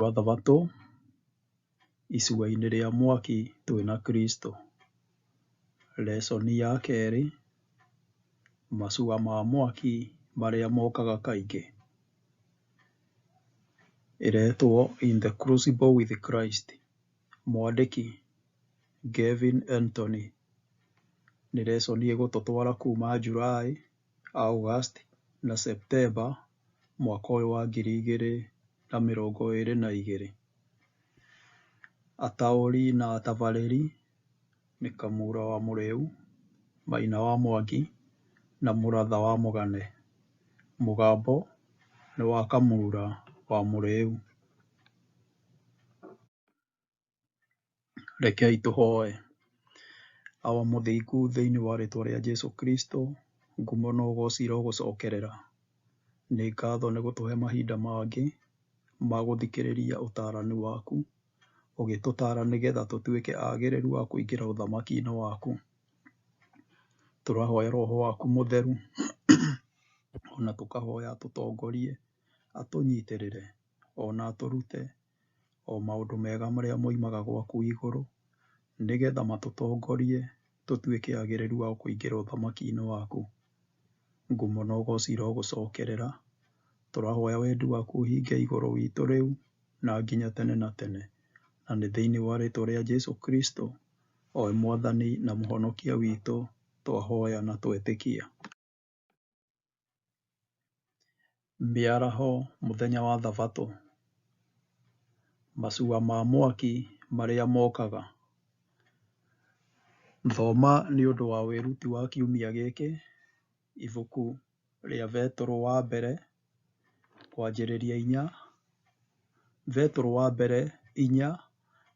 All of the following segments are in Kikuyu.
Wa Thabatũ, icua-inĩ rĩa mwaki twĩna Kristo. Lesson ya kerĩ, macua ma mwaki marĩa mokaga kaingĩ. Ĩretwo In the Crucible with Christ. Mwandĩki Gavin Anthony. Nĩ lesson ĩgũtũtwara kuma July, August na September mwaka ũyũ wa 2022. Ataũri na atabarĩri nĩ Kamura wa Mũrĩu, Maina wa Mwangi na Mũratha wa Mũgane. Mũgambo nĩ wa Kamura wa Mũrĩu. Rekei tũhoe. Awa mũthingu, thĩinĩ wa rĩtwa rĩa Jesu Kristo, ngumo na ũgoci irogũcokerera. Nĩ ngatho nĩ gũtũhe mahinda mangĩ ma gũthikĩrĩria ũtaarani waku, ũgĩtũtaara nĩgetha tũtuĩke agĩrĩru a kũingĩra ũthamaki-inĩ waku. Tũrahoya Roho waku mũtheru, ona tũkahoya atũtongorie, atũnyitĩrĩre, ona atũrute o maũndũ mega marĩa moimaga gwaku igũrũ, nĩgetha matũtongorie tũtuĩke agĩrĩru a kũingĩra ũthamaki-inĩ waku. Ngumo na ũgoci irogũcokerera. Tũrahoya wendi waku ũhinge igũrũ witũ rĩu na nginya tene na tene. Na nĩ thĩinĩ wa rĩtwa rĩa Jesu Kristo, o we Mwathani na Mũhonokia witũ, twahoya na twetĩkia. Mĩaraho mũthenya wa Thabatũ. Macua ma mwaki marĩa mokaga. Thoma nĩ ũndũ wa wĩruti wa kiumia gĩkĩ, ibuku rĩa Betũrũ wa mbere, kwanjĩrĩria inya, Betũrũ wa mbere inya,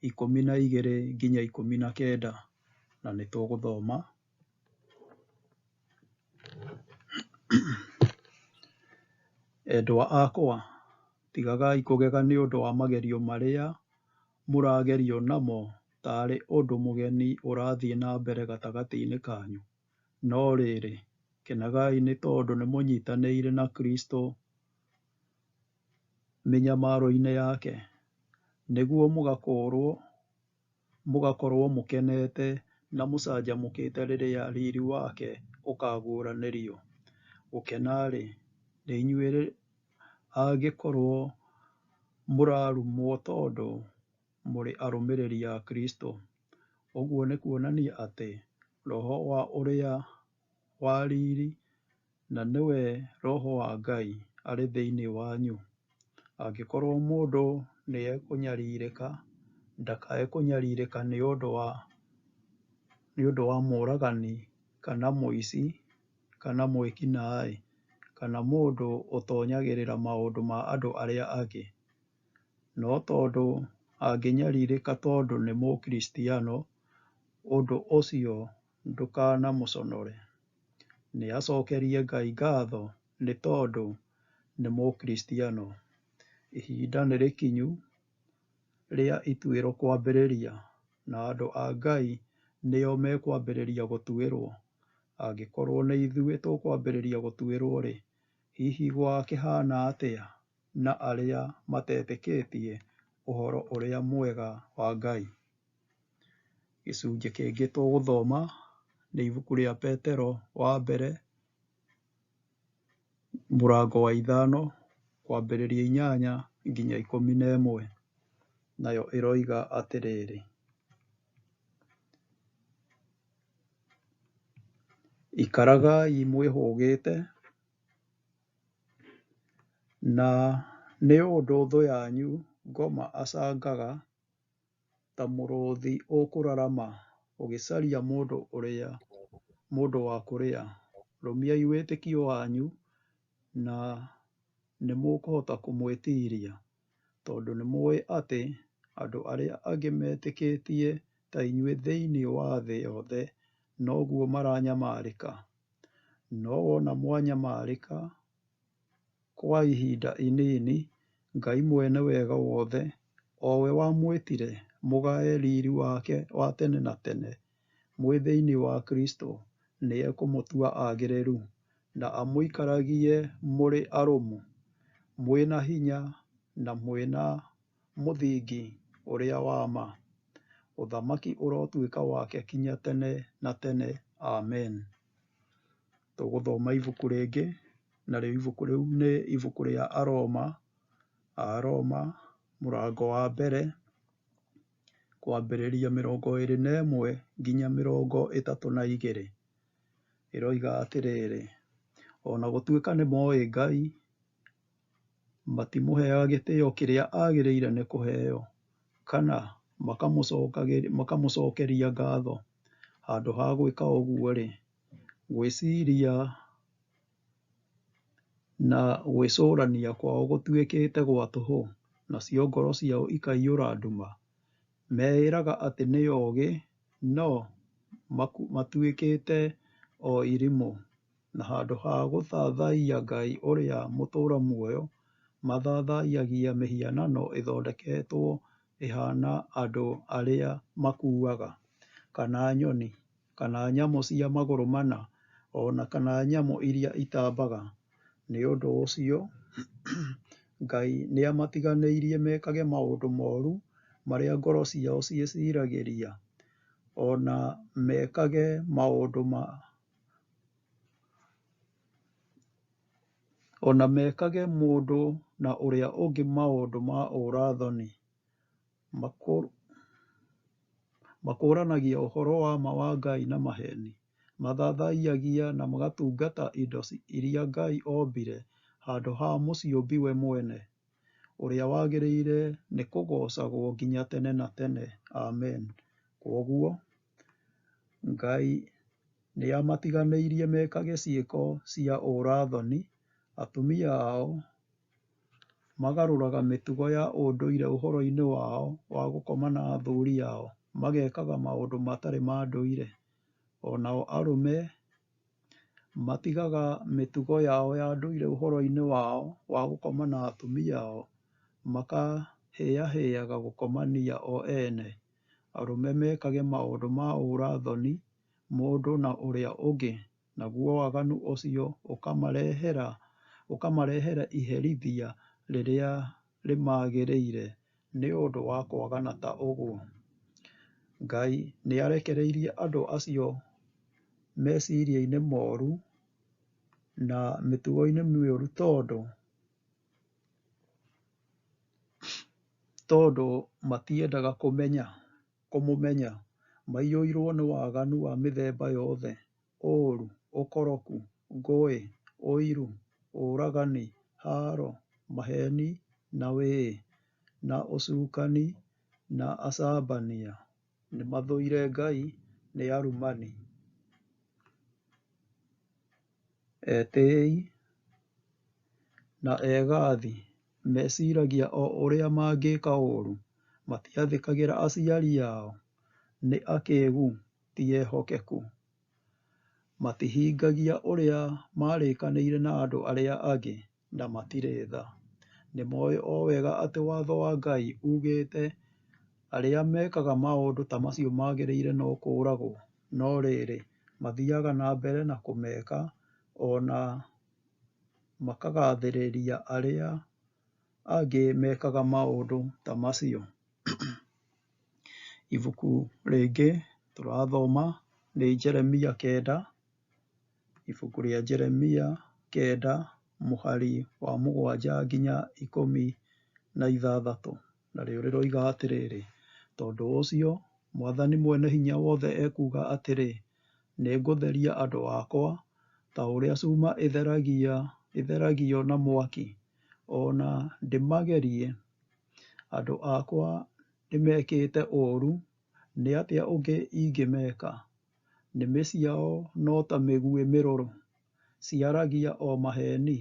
12 nginya 19, na nĩ tũgũthoma. Endwa akwa, tigagai kũgega nĩ ũndũ wa magerio marĩa mũragerio namo taarĩ ũndũ mũgeni ũrathiĩ na mbere gatagatĩ-inĩ kanyu. No rĩrĩ, kenagai nĩ tondũ nĩmũnyitanĩire na Kristo mĩnyamaro-inĩ yake, nĩguo mũgakorwo mũkenete na mũcanjamũkĩte rĩrĩa riri wake ũkaguũranĩrio. Gũkena-rĩ, nĩ inyuĩ angĩkorwo mũrarumwo tondũ mũrĩ arũmĩrĩri a Kristo. Ũguo nĩ kuonania atĩ Roho wa ũrĩa wa riri, na nĩwe Roho wa Ngai, arĩ thĩinĩ wanyu. Angĩkorwo mũndũ nĩekũnyarirĩka, ndakae kũnyarirĩka nĩ ũndũ wa mũũragani, kana mũici, kana mwĩki-naĩ, kana mũndũ ũtonyagĩrĩra maũndũ ma andũ arĩa angĩ. No tondũ angĩnyarirĩka tondũ nĩ Mũkristiano, ũndũ ũcio ndũkanamũconore. Nĩacokerie Ngai ngatho nĩ tondũ nĩ Mũkristiano. Ihinda nĩ rĩkinyu rĩa ituĩro kwambĩrĩria, na andũ a Ngai nĩo mekwambĩrĩria gũtuĩrwo. Angĩkorwo nĩ ithuĩ tũkwambĩrĩria gũtuĩrwo-rĩ, hihi gwakĩhaana atĩa na arĩa matetĩkĩtie ũhoro ũrĩa mwega wa Ngai? Gĩcunjĩ kĩngĩ tũgũthoma nĩ ibuku rĩa Petero wa mbere, mũrango wa 5, kwambĩrĩria 8 nginya 11, nayo ĩroiga atĩrĩrĩ: Ikaragai mwĩhũgĩte, na nĩ ũndũ thũ yanyu ngoma acangaga ta mũrũũthi ũkũrarama ũgĩcaria mũndũ wa kũrĩa. Rũmiai wĩtĩkio wanyu na nĩmũkũhota kũmwĩtiiria, tondũ nĩmũũĩ atĩ andũ arĩa angĩ metĩkĩtie ta inyuĩ thĩinĩ wa thĩ yothe noguo maranyamarĩka. No wona mwanyamarĩka kwa ihinda inini, Ngai mwene wega wothe, o we wamwĩtire mũgae riri wake wa tene na tene mwĩ thĩinĩ wa Kristo, nĩekũmũtua agĩrĩru, na amũikaragie mũrĩ arũmu, mwĩna hinya na mwĩna mũthingi ũrĩa wa ma. Ũthamaki ũrotuĩka wake kinya tene na tene. Amen. Tũgũthoma ibuku rĩngĩ, narĩo ibuku rĩu nĩ ibuku rĩa Aroma, Aroma mũrango wa mbere, kwambĩrĩria 21 nginya 32. Ĩroiga atĩrĩrĩ, o na gũtuĩka nĩ moĩ Ngai, matimũheaga gĩtĩo kĩrĩa agĩrĩire nĩ kũheo, kana makamũcokeria ngatho. Handũ ha gwĩka ũguo-rĩ, gwĩciria na gwĩcũrania kwao gũtuĩkĩte gwa tũhũ, nacio ngoro ciao ikaiyũra nduma. Meĩraga atĩ nĩ ogĩ, no matuĩkĩte o irimũ, na handũ ha gũthathaiya Ngai ũrĩa mũtũũra muoyo, mathathaiyagia mĩhianano ĩthondeketwo ĩhaana andũ arĩa makuaga, kana nyoni, kana nyamũ cia magũrũ mana, o na kana nyamũ iria itambaga. Nĩ ũndũ ũcio Ngai nĩamatiganĩirie mekage maũndũ moru marĩa ngoro ciao ciĩciragĩria, o na mekage maũndũ ma o na mekage mũndũ na ũrĩa ũngĩ maũndũ ma ũũra-thoni. Makũũranagia ũhoro wa ma wa Ngai na maheeni. Mathathaiyagia na magatungata indo iria Ngai ombire handũ ha Mũciũmbi we mwene, ũrĩa wagĩrĩire nĩ kũgoocagwo nginya tene na tene. Amen. Kwoguo Ngai nĩamatiganĩirie mekage ciĩko cia ũũra-thoni. Atumia ao magarũraga mĩtugo ya ũndũire ũhoro-inĩ wao wa gũkoma na athuri ao, magekaga maũndũ matarĩ ma ndũire. O nao arũme matigaga mĩtugo yao ya ndũire ũhoro-inĩ wao wa gũkoma na atumia ao, makahĩahĩaga gũkomania o ene. Arũme mekage maũndũ ma ũũra-thoni mũndũ na ũrĩa ũngĩ, naguo waganu ũcio ũkamarehera iherithia rĩrĩa rĩmagĩrĩire nĩ ũndũ wa kwagana ta ũguo. Ngai nĩarekereirie andũ acio meciria-inĩ moru na mĩtugo-inĩ mĩũru tondũ matiendaga kũmũmenya. Maiyũirwo nĩ waganu wa mĩthemba yothe, ũũru, ũkoroku, ngũĩ, ũiru, ũragani, haaro, maheeni na wĩĩ, na ũcukani na acambania. Nĩmathũire Ngai, nĩ arumani, etĩĩi na egathi. Meciragia o ũrĩa mangĩka ũũru. Matiathĩkagĩra aciari ao, nĩ akĩĩgu, ti ehokeku. Matihingagia ũrĩa marĩkanĩire na andũ arĩa angĩ, na matirĩ tha. Nĩmoĩ o wega atĩ watho wa Ngai ugĩte arĩa mekaga maũndũ ta macio magĩrĩire no kũũragwo, no rĩrĩ, mathiaga na mbere na kũmeka, o na makagathĩrĩria arĩa angĩ mekaga maũndũ ta macio. Ibuku rĩngĩ tũrathoma nĩ Jeremia 9, ibuku rĩa Jeremia 9 mũhari wa 7 nginya 16, narĩo rĩroiga atĩrĩrĩ, tondũ ũcio Mwathani Mwene-Hinya-Wothe ekuuga atĩrĩ, nĩngũtheria andũ akwa ta ũrĩa cuma ĩtheragio na mwaki, o na ndĩmagerie. Andũ akwa nĩmekĩte ũũru, nĩ atĩa ũngĩ ingĩmeka? Nĩmĩ ciao no ta mĩguĩ mĩrũrũ, ciaragia o maheeni.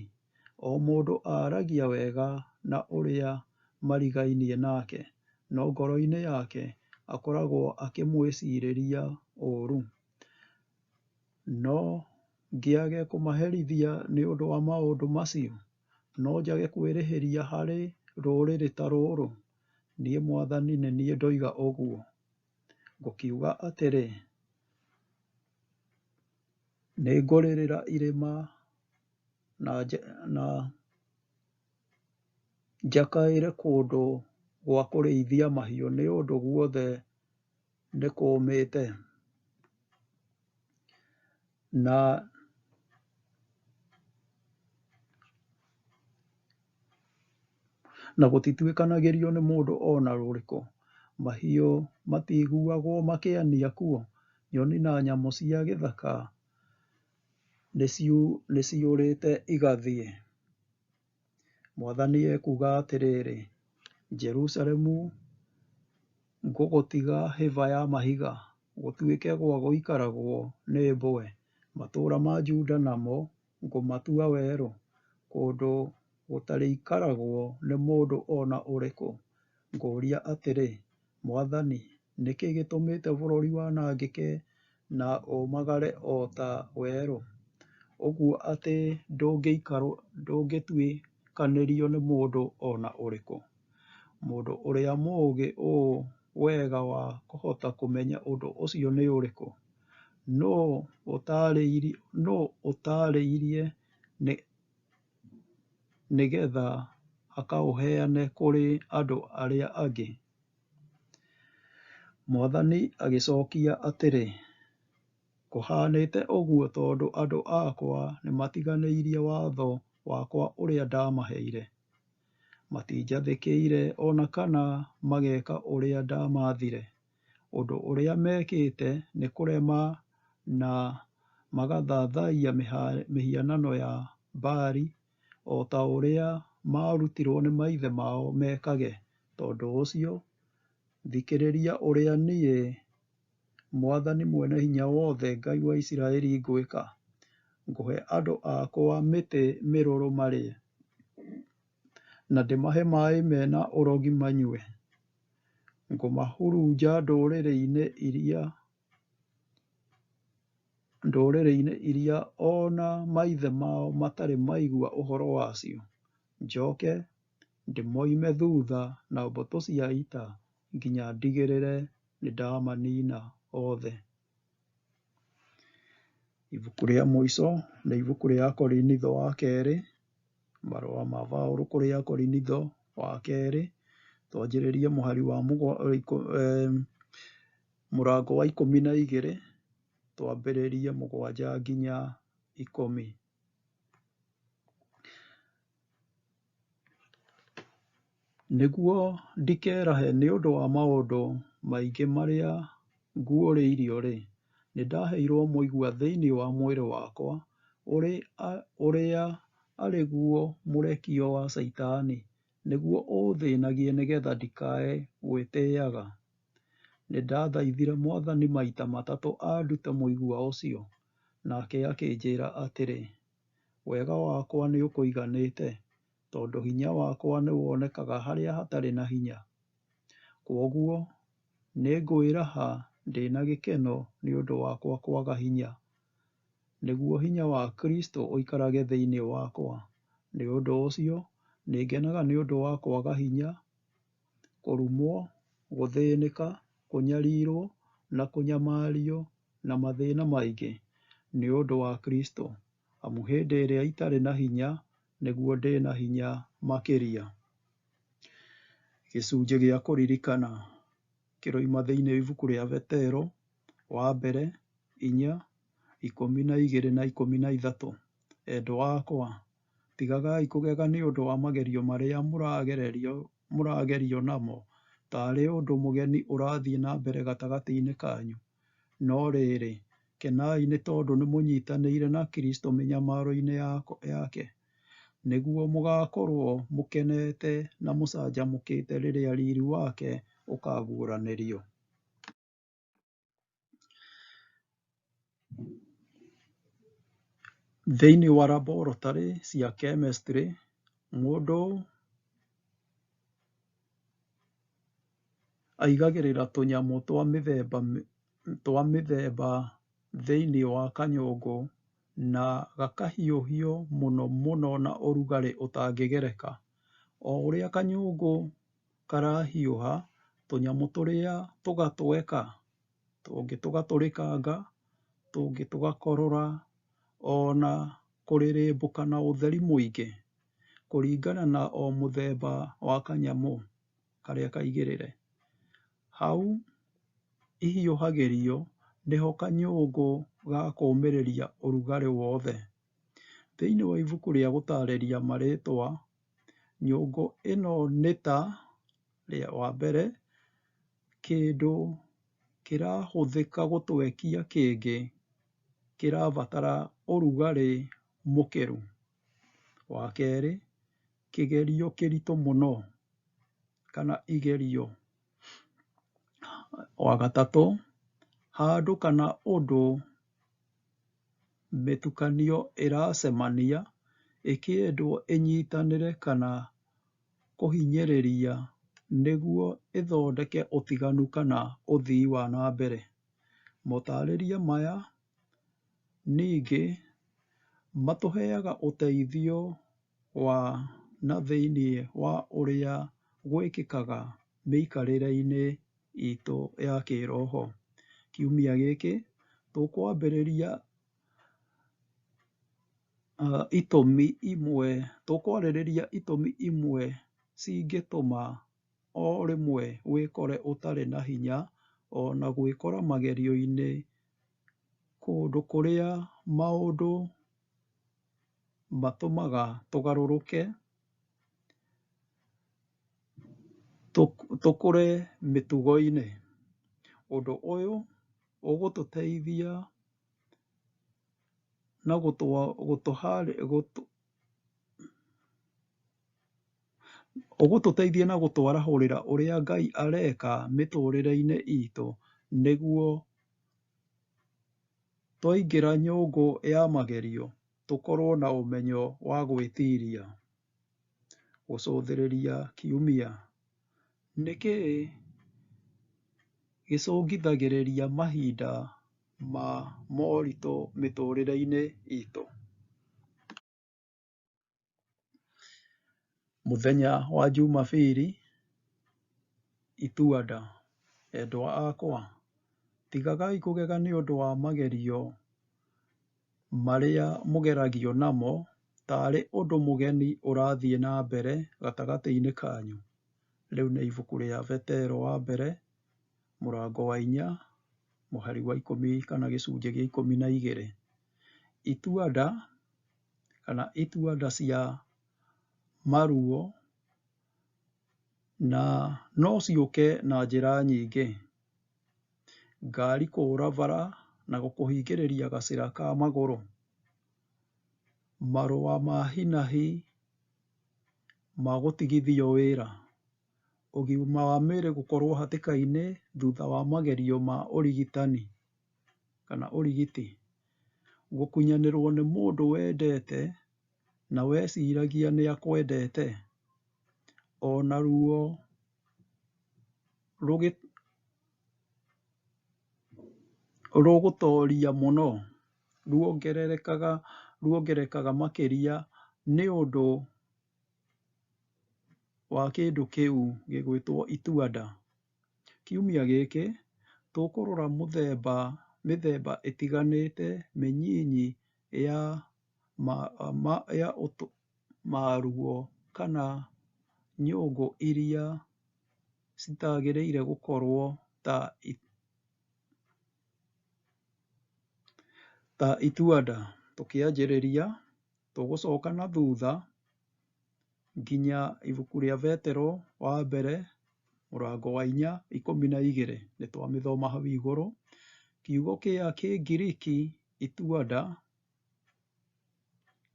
O mũndũ aaragia wega na ũrĩa marigainie nake, no ngoro-inĩ yake akoragwo akĩmwĩcirĩria ũũru. No ngĩage kũmaherithia nĩ ũndũ wa maũndũ macio? No njage kwĩrĩhĩria harĩ rũrĩrĩ ta rũrũ? Niĩ Mwathani nĩ niĩ ndoiga ũguo. Ngũkiuga atĩrĩ, nĩngũrĩrĩra irĩma na njakaĩre kũndũ gwa kũrĩithia mahiũ nĩ ũndũ guothe nĩkũũmĩte, na gũtituĩkanagĩrio nĩ mũndũ o na ũrĩkũ. Mahiũ matiiguagwo makĩania kuo, nyoni na nyamũ cia gĩthaka nĩciũrĩte igathiĩ. Mwathani ekuuga atĩrĩrĩ, Jerusalemu ngũgũtiga hĩba ya mahiga, gũtuĩke gwa gũikaragwo nĩ mbwe. Matũũra ma Juda namo ngũmatua werũ, kũndũ gũtarĩikaragwo nĩ mũndũ o na ũrĩkũ. Ngũũria atĩrĩ, Mwathani, nĩ kĩĩ gĩtũmĩte bũrũri wanangĩke na ũmagare o ta werũ, ũguo atĩ ndũngĩtuĩkanĩrio nĩ mũndũ o na ũrĩkũ? Mũndũ ũrĩa mũũgĩ ũũ wega wa kũhota kũmenya ũndũ ũcio nĩ ũrĩkũ? Nũũ ũtaarĩirie nĩgeetha akaũheane kũrĩ andũ arĩa angĩ? Mwathani agĩcookia atĩrĩ, Kũhaanĩte ũguo tondũ andũ akwa nĩmatiganĩirie watho wakwa ũrĩa ndaamaheire. Matinjathĩkĩire o na kana mageeka ũrĩa ndamaathire. Ũndũ ũrĩa mekĩte nĩ kũrema na magathathaiya mĩhianano ya Baali o ta ũrĩa maarutirwo nĩ maithe mao mekage. Tondũ ũcio, thikĩrĩria ũrĩa niĩ Mwathani Mwene-Hinya-Wothe, Ngai wa Isiraeli, ngwĩka. Ngũhe andũ akwa mĩtĩ mĩrũrũ marĩe, na ndĩmahe maaĩ me na ũrogi manyue. Ngũmahurunja ndũrĩrĩ-inĩ iria o na maithe mao matarĩ maigua ũhoro wacio, njoke ndĩmoime thutha na mbũtũ cia ita nginya ndigĩrĩre nĩndamaniina othe. Ibuku rĩa mũico nĩ ibuku rĩa Korinitho wa kerĩ, marũa ma Paũlũ kũrĩ Akorinitho wa kerĩ, twanjĩrĩrie mũhari wa mũrango wa 12, twambĩrĩrie 7 nginya 10. Nĩguo ndikerahe nĩ ũndũ wa maũndũ maingĩ marĩa nguũrĩirio-rĩ, nĩndaheirwo mũigua thĩinĩ wa mwĩrĩ wakwa, ũrĩa arĩ guo mũrekio wa Shaitani, nĩguo ũũthĩĩnagie nĩgeetha ndikae gwĩtĩĩaga. Nĩndathaithire Mwathani maita matatũ andute mũigua ũcio, nake akĩnjĩĩra atĩrĩ, Wega wakwa nĩũkũiganĩte, tondũ hinya wakwa nĩwonekaga harĩa hatarĩ na hinya. Kwoguo nĩngwĩraha ndĩ na gĩkeno nĩ ũndũ wakwa kwaga hinya, nĩguo hinya wa Kristũ ũikarage thĩinĩ wakwa. Nĩ ũndũ ũcio nĩngenaga nĩ ũndũ wa kwaga hinya, kũrumwo, gũthĩĩnĩka, kũnyariirwo, na kũnyamario, na mathĩĩna maingĩ, nĩ ũndũ wa Kristũ. Amu hĩndĩ ĩrĩa itarĩ na hinya, nĩguo ndĩ na hinya makĩria. Gĩcunjĩ gĩa kũririkana kĩroima thĩinĩ ibuku rĩa Petero wa mbere 4:12 na 13. Endwa akwa, tigagai kũgega nĩ ũndũ wa magerio marĩa mũragerio namo, taarĩ ũndũ mũgeni ũrathiĩ na mbere gatagatĩ-inĩ kanyu. No rĩrĩ, kenai nĩ tondũ nĩmũnyiitanĩire na Kristũ mĩnyamaro-inĩ yake, nĩguo mũgaakorwo mũkenete na mũcanjamũkĩte rĩrĩa riiri wake ũkaaguũranĩrio. Thĩinĩ wa laboratory cia chemistry, mũndũ aigagĩrĩra tũnyamũ twa mĩthemba thĩinĩ wa kanyũngũ na gakahiũhio mũno mũno na ũrugarĩ ũtangĩgereka. O ũrĩa kanyũngũ karahiũha, tũnyamũ tũrĩa tũgatweka, tũngĩ tũgatũrĩkanga, tũngĩ tũgakorora, o na kũrĩrĩmbũka na ũtheri mũingĩ, kũringana na o mũthemba wa kanyamũ. karĩa kaigĩrĩre. Hau ihiũhagĩrio nĩho kanyũngũ ga kũũmĩrĩria ũrugarĩ wothe. Thĩinĩ wa ibuku rĩa gũtarĩria marĩtwa, nyũngũ ĩno nĩ ta, wa mbere, kĩndũ kĩrahũthĩka gũtwekia kĩngĩ kĩrabatara ũrugarĩ mũkĩru. Wa kerĩ, kĩgerio kĩritũ mũno kana igerio. Wa gatatũ, handũ kana ũndũ mĩtukanio ĩracemania ĩkĩendwo ĩnyitanĩre kana kũhinyĩrĩria nĩguo ĩthondeke ũtiganu kana ũthii wa na mbere. Motarĩria maya ningĩ matũheaga ũteithio wa na thĩiniĩ wa ũrĩa gwĩkĩkaga mĩikarĩre-inĩ itũ ya kĩroho. Kiumia gĩkĩ tũkwambĩrĩria itũmi imwe, tũkwarĩrĩria itũmi imwe cingĩtũma o rĩmwe wĩkore ũtarĩ na hinya ona gwĩkora magerio-inĩ kũndũ kũrĩa maũndũ matũmaga tũgarũrũke, tũkũre mĩtugo-inĩ. Ũndũ ũyũ ũgũtũteithia na ũgũtũteithia na gũtwarahũrĩra ũrĩa Ngai areka mĩtũrĩre-inĩ itũ nĩguo twaingĩra nyũngũ ya magerio tũkorwo na ũmenyo wa gwĩtiria. Gũcũthĩrĩria kiumia. Nĩkĩĩ gĩcũngithagĩrĩria mahinda ma moritũ mĩtũrĩre-inĩ itũ? Mũthenya wa Jumabiri, itua-nda. Endwa akwa, tigagai kũgega nĩ ũndũ wa magerio marĩa mũgeragio namo tarĩ ũndũ mũgeni ũrathiĩ na mbere gatagatĩ-inĩ kanyu. Rĩu nĩ ibuku rĩa Petero wa mbere, mũrango wa 4, mũhari wa 10 kana gĩcunjĩ gĩa 12. Itua-nda kana itua-nda cia maruo na no ciũke na njĩra nyingĩ. Ngari kũũra bara na gũkũhingĩrĩria gacĩra ka magũrũ. Marũa ma hinahi ma gũtigithio wĩra. Ũgima wa mwĩrĩ gũkorwo hatĩka-inĩ thutha wa magerio ma ũrigitani kana ũrigiti. Gũkunyanĩrwo nĩ mũndũ wendete na weciragia nĩakwendete. Ona ruo rũgũtoria mũno ruongererekaga makĩria nĩ ũndũ wa kĩndũ kĩu gĩgwĩtwo itua-nda. Kiumia gĩkĩ tũkũrora mĩthemba ĩtiganĩte mĩnyinyi ya maruo kana nyũngũ iria citagĩrĩire gũkorwo ta itua-nda. Tũkĩanjĩrĩria tũgũcoka na thutha nginya ibuku rĩa Petero wa mbere mũrango wa 4 12 nĩ twamĩthoma hau igũrũ. Kiugo kĩa Kĩngiriki itua-nda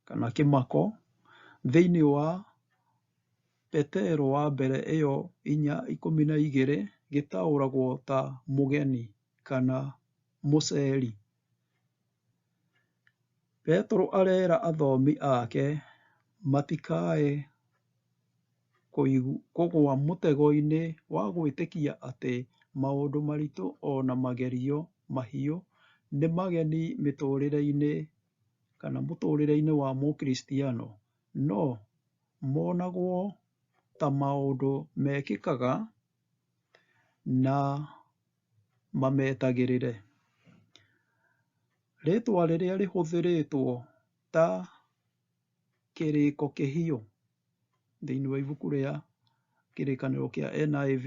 kana kĩmako thĩinĩ wa Petero wa mbere ĩyo 4:12 gĩtaũragwo ta mũgeni kana mũceri. Petero arera athomi ake matikae kũgũa mũtego-inĩ wa gwĩtĩkia atĩ maũndũ maritũ ona magerio mahiũ nĩ mageni mĩtũrĩre-inĩ kana mũtũrĩre-inĩ wa Mũkristiano, no monagwo ta maũndũ mekĩkaga na mametagĩrĩre. Rĩtwa rĩrĩa rĩhũthĩrĩtwo ta kĩrĩko kĩhiũ thĩinĩ wa ibuku rĩa kĩrĩkanĩro kĩa NIV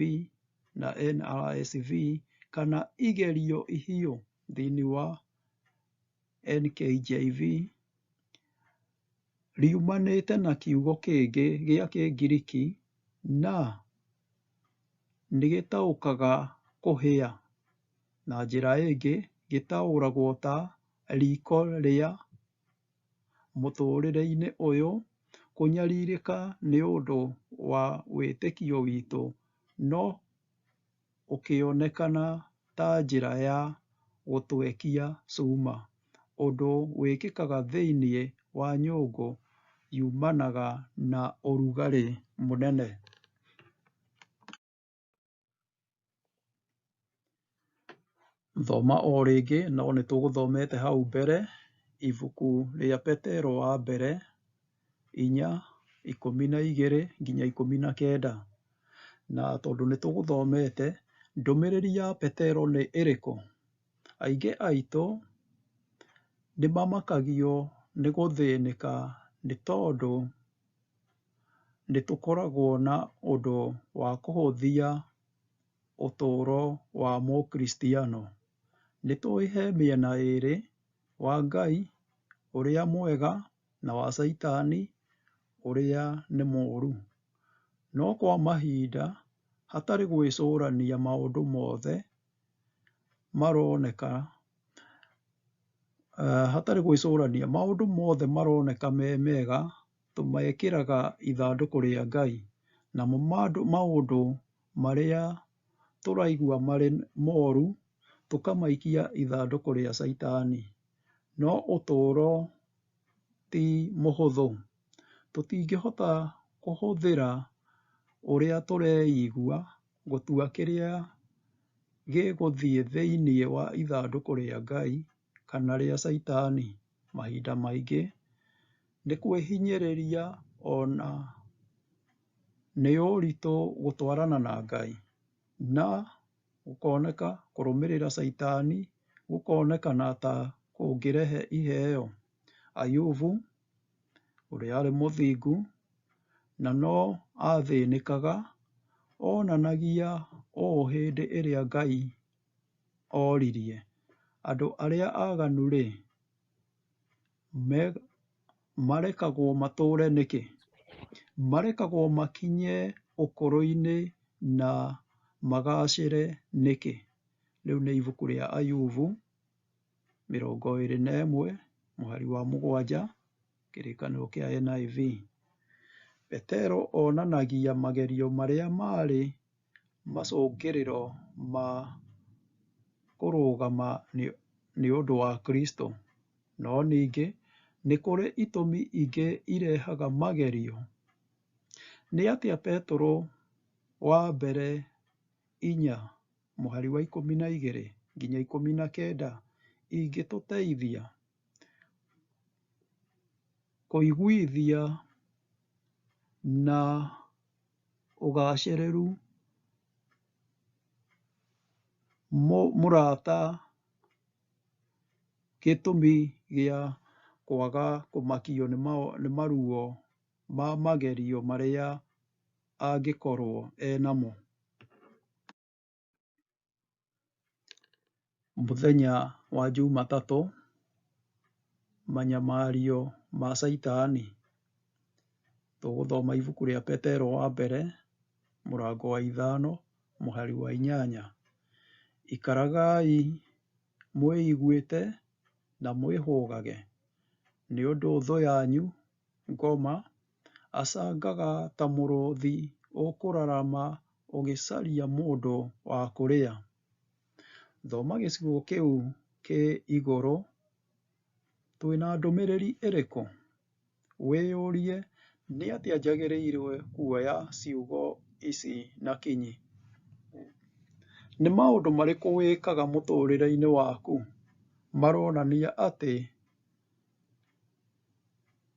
na NRSV, kana igerio ihiũ thĩinĩ wa NKJV, riumanĩte na kiugo kĩngĩ gĩa Kĩngiriki na nĩgĩtaũkaga kũhĩa. Na njĩra ĩngĩ gĩtaũragwo ta riko rĩa mũtũũrĩre-inĩ ũyũ, kũnyarirĩka nĩ ũndũ wa wĩtĩkio witũ, no ũkĩonekana ta njĩra ya gũtwekia cuma, ũndũ wĩkĩkaga thĩinĩ wa nyũngũ yumanaga na ũrugarĩ mũnene. Thoma o rĩngĩ, no nĩ tũgũthomete hau mbere, ibuku rĩa Petero wa mbere 4:12-19. Na tondũ nĩ tũgũthomete, ndũmĩrĩri ya Petero nĩ ĩrĩkũ? Aingĩ aitũ nĩ mamakagio nĩ gũthĩnĩka nĩ tondũ nĩ tũkoragwo na ũndũ wa kũhũthia ũtũũro wa Mũkristiano. Nĩ tũĩ he mĩena ĩĩrĩ, wa Ngai ũrĩa mwega na wa Caitani ũrĩa nĩ mũũru. No kwa mahinda hatarĩ gwĩcũrania maũndũ mothe maroneka hatarĩ gwĩcũrania maũndũ mothe maroneka me mega tũmekĩraga ithandũkũ rĩa Ngai, namo maũndũ marĩa tũraigua marĩ moru tũkamaikia ithandũkũ rĩa Caitani. No ũtũũro ti mũhũthũ. Tũtingĩhota kũhũthĩra ũrĩa tũreigua gũtua kĩrĩa gĩgũthiĩ thĩinĩ wa ithandũkũ rĩa Ngai kana rĩa Caitani. Mahinda maingĩ nĩ kwĩhinyĩrĩria ona nĩ ũritũ gũtwarana na Ngai, na gũkoneka kũrũmĩrĩra Caitani gũkonekana ta kũngĩrehe iheo. Ayubu ũrĩa arĩ mũthingu na no athĩnĩkaga, onanagia ũũ hĩndĩ ĩrĩa Ngai oririe, andũ arĩa aganu-rĩ, marekagwo matũũre nĩkĩ? Marekagwo makinye ũkũrũ-inĩ na magacĩre nĩkĩ? Rĩu nĩ ibuku rĩa Ayubu 21 mũhari wa 7, kĩrĩkanĩro kĩa NIV. Petero onanagia magerio marĩa marĩ macũngĩrĩro ma kũrũgama nĩ ũndũ wa Kristo. No ningĩ nĩ kũrĩ itũmi ingĩ irehaga magerio. Nĩ atĩa Petero wa mbere 4 mũhari wa 12-19 ingĩtũteithia kũiguithia na ũgacĩrĩru mũrata gĩtũmi gĩa kwaga kũmakio nĩ maruo ma magerio marĩa angĩkorwo enamo. Mũthenya wa Jumatatũ, manyamario ma Caitani. Tũgũthoma ibuku rĩa Petero wa mbere mũrango wa 5 mũhari wa 8. Ikaragai mwĩiguĩte na mwĩhũgage, nĩ ũndũ thũ yanyu ngoma acangaga ta mũrũthi ũkũrarama ũgĩcaria mũndũ wa kũrĩa. Thoma gĩcigo kĩu kĩ igũrũ. Twĩna ndũmĩrĩri ĩrĩkũ? Wĩyũrie, nĩ atĩa njagĩrĩirwo kuoya ciugo ici na kinyi? Nĩ maũndũ marĩkũ wĩkaga mũtũũrĩre-inĩ waku maronania atĩ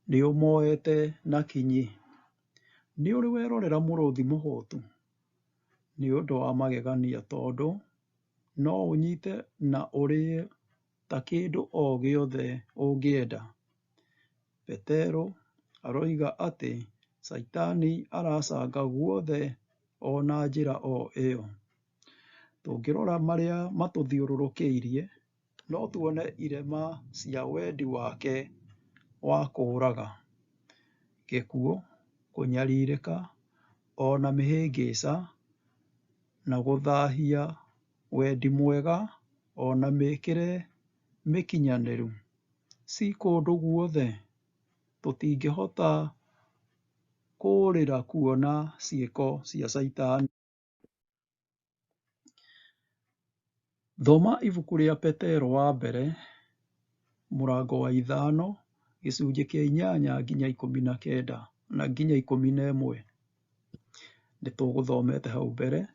nĩũmoete na kinyi? Nĩ ũrĩ werorera mũrũthi mũhũtu? Nĩ ũndũ wa magegania tondũ no ũnyite na ũrĩe ta kĩndũ o gĩothe ũngĩenda. Petero aroiga atĩ Caitani aracanga guothe o na njĩra o ĩyo. Tũngĩrora marĩa matũthiũrũrũkĩirie, no tuone irema cia wendi wake wa kũũraga, gĩkuũ, kũnyarirĩka, o na mĩhĩngĩca, na gũthahia wendi mwega o na mĩĩkĩre mĩkinyanĩru. Ci kũndũ guothe, tũtingĩhota kũũrĩra kuona ciĩko cia Caitani. Thoma ibuku rĩa Petero wa mbere mũrango wa 5 gĩcunjĩ kĩa 8 nginya 19 na nginya 11. Nĩtũgũthomete hau mbere.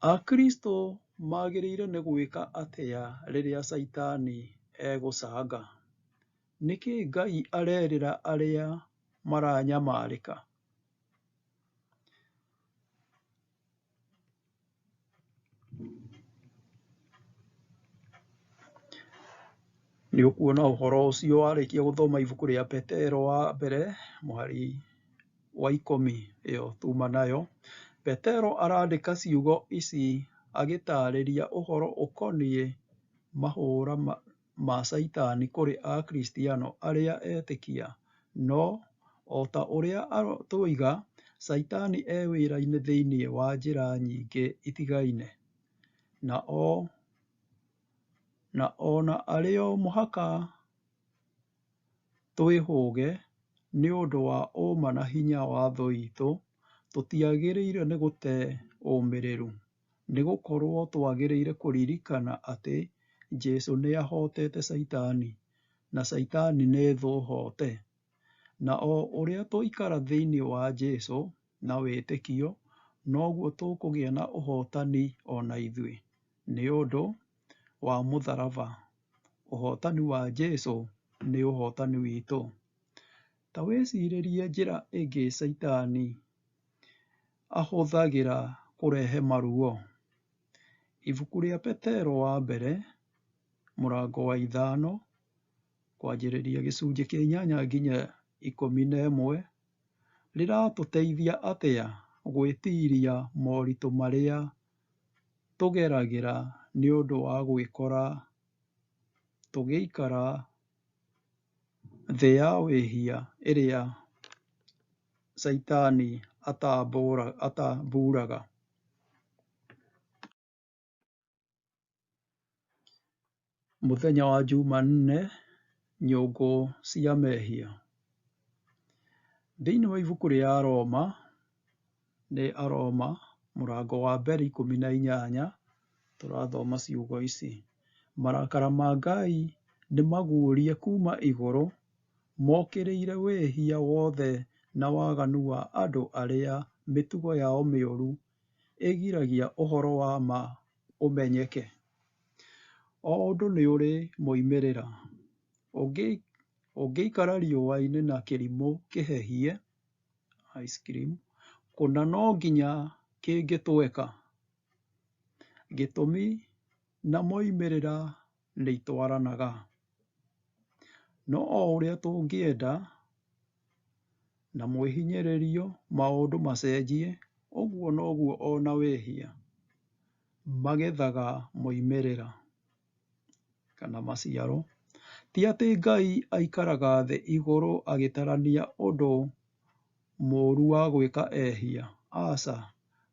Akristo magĩrĩire nĩ gwĩka atĩa rĩrĩa Caitani egũcanga? Nĩkĩ Ngai arerĩra arĩa maranyamarĩka? Nĩ ũkuona ũhoro ũcio warĩkia gũthoma ibuku rĩa Petero wa mbere mũhari wa 10 ĩyo tuma nayo. Petero arandĩka ciugo ici agĩtarĩria ũhoro ũkoniĩ mahũra ma Caitani kũrĩ Akristiano arĩa etĩkia. No o ta ũrĩa tuoiga, Caitani e wĩra-inĩ thĩinĩ wa njĩra nyingĩ itigaine, na ona arĩ o mũhaka twĩhũge nĩ ũndũ wa ũma na hinya wa thũ itũ, tũtiagĩrĩire nĩ gũte ũmĩrĩru, nĩ gũkorwo twagĩrĩire kũririkana atĩ Jesũ nĩ ahotete Caitani, na Caitani nĩ thũ hote. Na o ũrĩa twaikara thĩinĩ wa Jesũ na wĩtĩkio, noguo tũkũgĩa na ũhotani o na ithuĩ, nĩ ũndũ wa mũtharaba. Ũhotani wa Jesũ nĩ ũhotani witũ. Ta wĩcirĩrie njĩra ĩngĩ Caitani ahũthagĩra kũrehe maruo. Ibuku rĩa Petero wa mbere mũrango wa 5 kwanjĩrĩria gĩcunjĩ kĩa 8 nginya 11 rĩratũteithia atĩa gwĩtiria moritũ marĩa tũgeragĩra nĩ ũndũ wa gwĩkora tũgĩikara thĩ ya wĩhia ĩrĩa Caitani atamburaga. Mũthenya wa Jumanne, nyũngũ cia mehia. Thĩinĩ wa ibuku rĩa Aroma, nĩ Aroma mũrango wa mbere 18, tũrathoma ciugo ici. Marakara ma Ngai nĩ maguũrie kuma igũrũ, mokĩrĩire wĩhia wothe na waganu wa andũ arĩa mĩtugo yao mĩũru ĩgiragia ũhoro wa ma ũmenyeke. O ũndũ nĩ ũrĩ moimĩrĩra. Ũngĩikara riũa-inĩ na kĩrimũ kĩhehie ice cream, kũna no nginya kĩngĩtweka. Gĩtũmi na moimĩrĩra nĩ itwaranaga. No o ũrĩa tũngĩenda na mwĩhinyĩrĩrio maũndũ macenjie, ũguo noguo ona wĩhia magethaga moimĩrĩra kana maciaro. Ti atĩ Ngai aikaraga thĩ igũrũ agĩtarania ũndũ mũũru wa gwĩka ehia. Aca,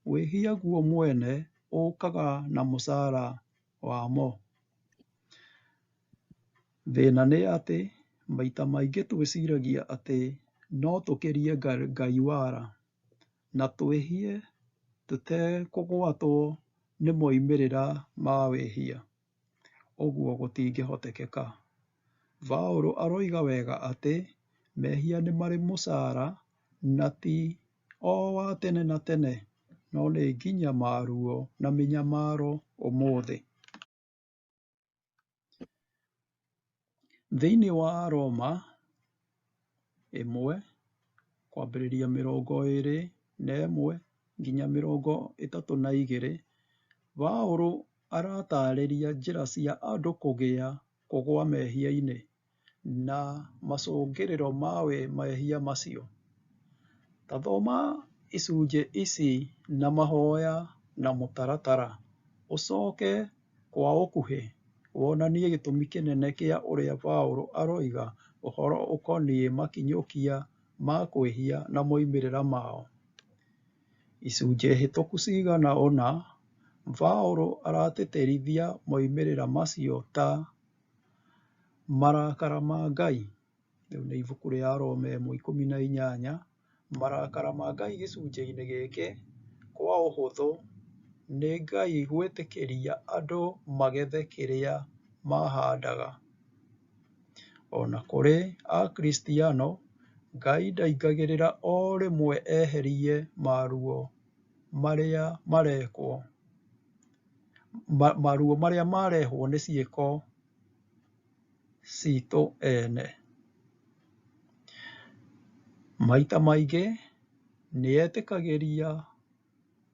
wĩhia guo mwene ũkaga na mũcara wamo. Thĩna nĩ atĩ maita maingĩ twĩciragia atĩ no tũkĩrie Ngai wara, na twĩhie tũtekũgwatwo nĩ moimĩrĩra ma wĩhia. Ũguo gũtingĩhotekeka. Paũlũ aroiga wega atĩ mehia nĩ marĩ mũcara na ti o wa tene na tene, no nĩ nginya maruo na mĩnyamaro ũmũthĩ. Thĩinĩ wa Aroma 1 kwambĩrĩria 21 nginya 32, Paũlũ aratarĩria njĩra cia andũ kũgĩa kũgũa mehia-inĩ na macũngĩrĩro ma mehia macio. Ta thoma icunjĩ ici na mahoya na mũtaratara, ũcoke kwa ũkuhĩ wonanie gĩtũmi kĩnene kĩa ũrĩa Paũlũ aroiga ũhoro ũkoniĩ makinyũkia ma kwĩhia na moimĩrĩra mao. Icunjĩ hĩtũku cigana ũna, Paũlũ aratĩtĩrithia moimĩrĩra macio ta marakara ma Ngai. Rĩu nĩ ibuku rĩa Aroma 1:18. Marakara ma Ngai gĩcunjĩ-inĩ gĩkĩ kwa ũhũthũ nĩ Ngai gwĩtĩkĩria andũ magethe kĩrĩa mahandaga. Ona kũrĩ Akristiano, Ngai ndaingagĩrĩra o rĩmwe eherie maruo marĩa marekwo, maruo marĩa marehwo nĩ ciĩko citũ ene. Maita maingĩ nĩetĩkagĩria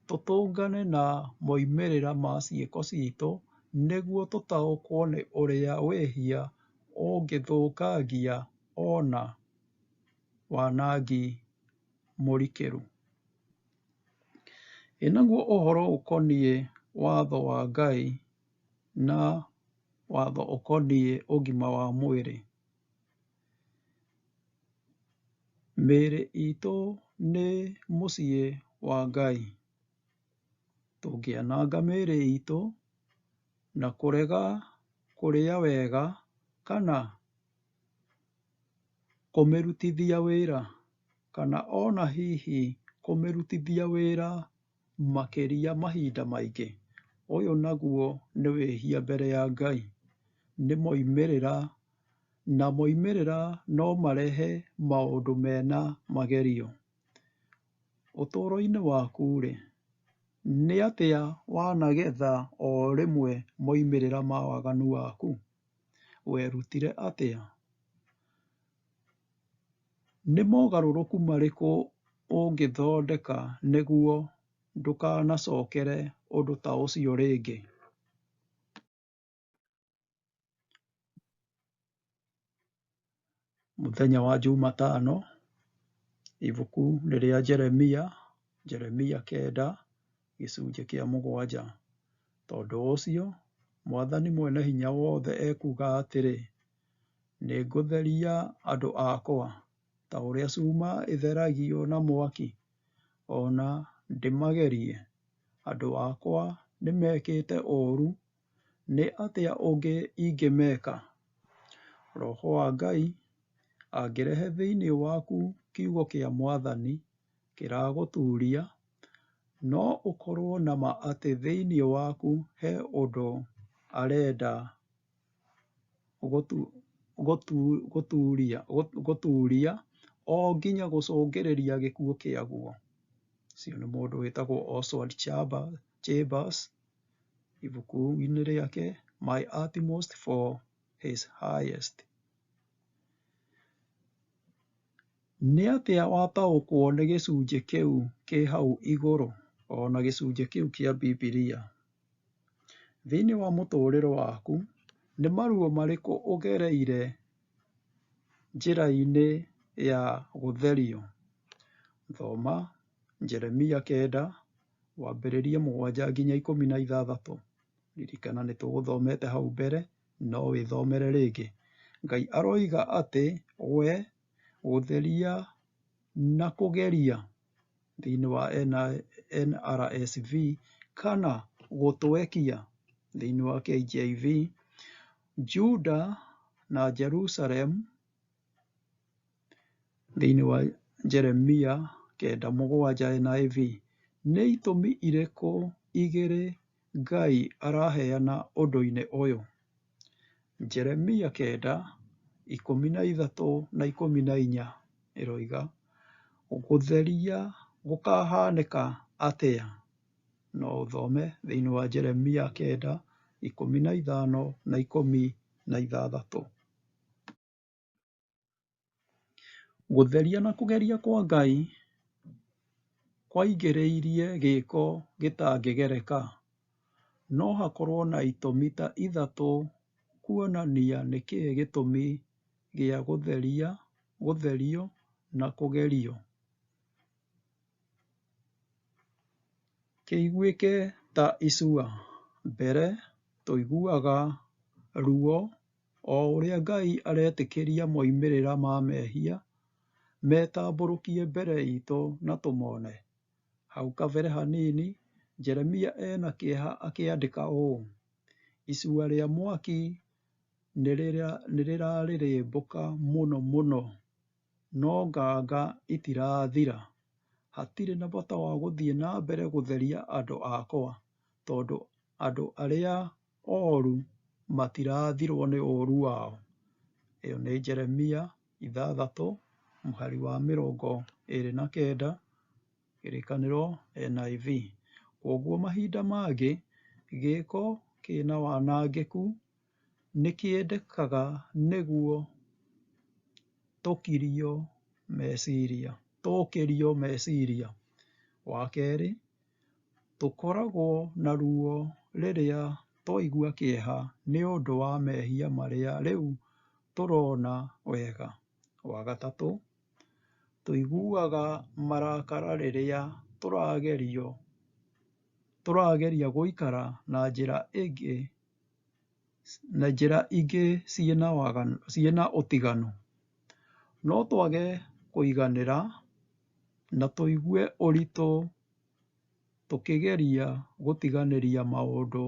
tũtũngane na moimĩrĩra ma ciĩko citũ nĩguo tũtaũkwo nĩ ũrĩa wĩhia ũngĩthũkangia ona wanangi mũrikĩru. Ĩ naguo ũhoro ũkoniĩ watho wa Ngai na watho ũkoniĩ ũgima wa mwĩrĩ? Mĩĩrĩ itũ nĩ mũciĩ wa Ngai. Tũngĩananga mĩĩrĩ itũ na kũrega kũrĩa wega kana kũmĩrutithia wĩra, kana ona hihi kũmĩrutithia wĩra makĩria mahinda maingĩ, ũyũ naguo nĩ wĩhia mbere ya Ngai. Nĩ moimĩrĩra, na moimĩrĩra no marehe maũndũ mena magerio. Ũtũũro-inĩ waku-rĩ, nĩ atĩa wanagetha o rĩmwe moimĩrĩra ma waganu waku? Werutire atĩa? Nĩ mogarũrũku marĩkũ ũngĩthondeka nĩguo ndũkanacokere ũndũ ta ũcio rĩngĩ? Mũthenya wa Jumatano, ibuku nĩ rĩa Jeremia, Jeremia 9, gĩcunjĩ kĩa 7. Tondũ ũcio, Mwathani Mwene-Hinya-Wothe ekuuga atĩrĩ, nĩngũtheria andũ akwa, ta ũrĩa cuma ĩtheragio na mwaki, o na ndĩmagerie. Andũ akwa nĩmekĩte ũũru, nĩ atĩa ũngĩ ingĩmeka? Roho wa Ngai angĩrehe thĩinĩ waku kiugo kĩa Mwathani kĩragũtuuria, no ũkorwo na ma atĩ thĩinĩ waku he ũndũ arenda gũtuuria o nginya gũcũngĩrĩria gĩkuũ kĩaguo. Ũcio nĩ mũndũ wĩtagwo Oswald Chambers, ibuku-inĩ rĩake My Utmost for His Highest. Nĩ atĩa wataũkwo nĩ gĩcunjĩ kĩu kĩ hau igũrũ ona gĩcunjĩ kĩu kĩa Bibilia? Thĩinĩ wa mũtũrĩre waku, nĩ maruo marĩkũ ũgereire njĩra-inĩ ya gũtherio? Thoma Jeremia 9, wambĩrĩrie 7 nginya 16. Ririkana nĩ tũgũthomete hau mbere, no wĩthomere rĩngĩ. Ngai aroiga atĩ we gũtheria na kũgeria thĩinĩ wa NRSV kana gũtwekia thĩinĩ wa KJV, Juda na Jerusalem thĩinĩ wa Jeremia 9:7 NIV. Nĩ itũmi irĩkũ igĩrĩ Ngai araheana ũndũ-inĩ ũyũ? Jeremia 9:13 na 14 ĩroiga, gũtheria gũkahanĩka atĩa? No ũthome thĩinĩ wa Jeremia 9:15 na 16. Gũtheria na kũgeria kwa Ngai kwaingĩrĩirie gĩko gĩtangĩgereka. No hakorwo na itũmi ta ithatũ kuonania nĩkĩĩ gĩtũmi gĩa gũtheria, gũtherio na kũgerio. Kĩiguĩke ta icua. Mbere, tũiguaga ruo o ũrĩa Ngai aretĩkĩria moimĩrĩra ma mehia metambũrũkie mbere itũ na tũmone. Hau kabere hanini, Jeremia ena kĩeha akĩandĩka ũũ: Icua rĩa mwaki nĩrĩrarĩrĩmbũka mũno mũno, no nganga itirathira. Hatirĩ na bata wa gũthiĩ na mbere gũtheria andũ akwa, tondũ andũ arĩa oru matirathirwo nĩ ũũru wao. Ĩyo nĩ Jeremia 6 mũhari wa 29, Kĩrĩkanĩro NIV. Kwoguo mahinda mangĩ, gĩko kĩna wanangĩku nĩkĩendekaga nĩguo tũkirio meciria. Wa kerĩ, tũkoragwo na ruo rĩrĩa twaigua kĩeha nĩ ũndũ wa mehia marĩa rĩu tũrona wega. Wa gatatũ, tũiguaga marakara rĩrĩa tũrageria gũikara na njĩra ingĩ ciĩna ũtiganu. No twage kũiganĩra na tũigue ũritũ tũkĩgeria gũtiganĩria maũndũ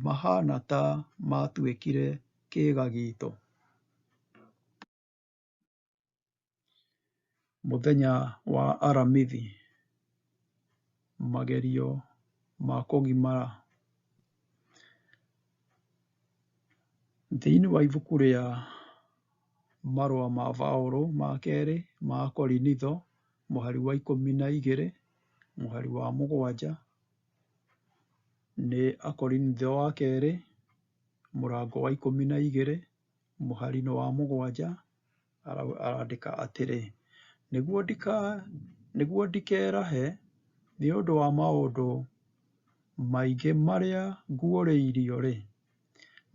mahana ta matuĩkire kĩĩga gitũ. Mũthenya wa Aramithi, magerio ma kũgimara. Thĩinĩ wa ibuku rĩa marũa ma Paũlũ ma kerĩ ma Korinitho, mũhari wa 12 mũhari wa 7, nĩ Akorinitho wa kerĩ mũrango wa 12 mũhari-inĩ wa 7, arandĩka atĩrĩ: nĩguo ndikerahe nĩ ũndũ wa maũndũ maingĩ marĩa nguũrĩirio-rĩ,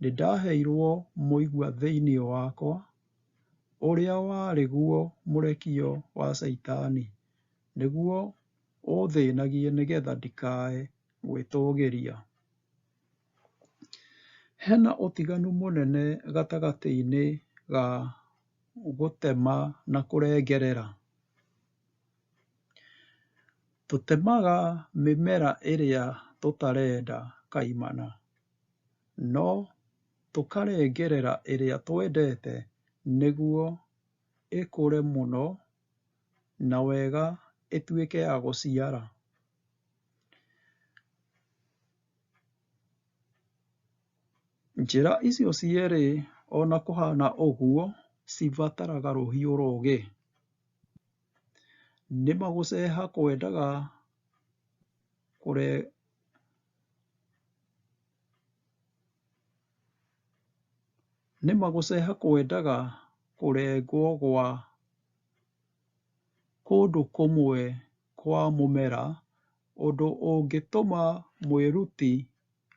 nĩndaheirwo mũigua thĩinĩ wakwa, ũrĩa warĩ guo mũrekio wa Caitani, nĩguo ũthĩnagie nĩgetha ndikae gwĩtũũgĩria. Hena ũtiganu mũnene gatagatĩ-inĩ ga gũtema na kũrengerera. Tũtemaga mĩmera ĩrĩa tũtarenda kaimana, no tũkarengerera ĩrĩa twendete nĩguo ĩkũre mũno na wega ĩtuĩke ya gũciara. Njĩra icio cierĩ ona kũhana ũguo cibataraga rũhiũ rũũgĩ. Nĩma gũceha kwendaga kũrengwo gwa kũndũ kũmwe kwa mũmera, ũndũ ũngĩtũma mwĩruti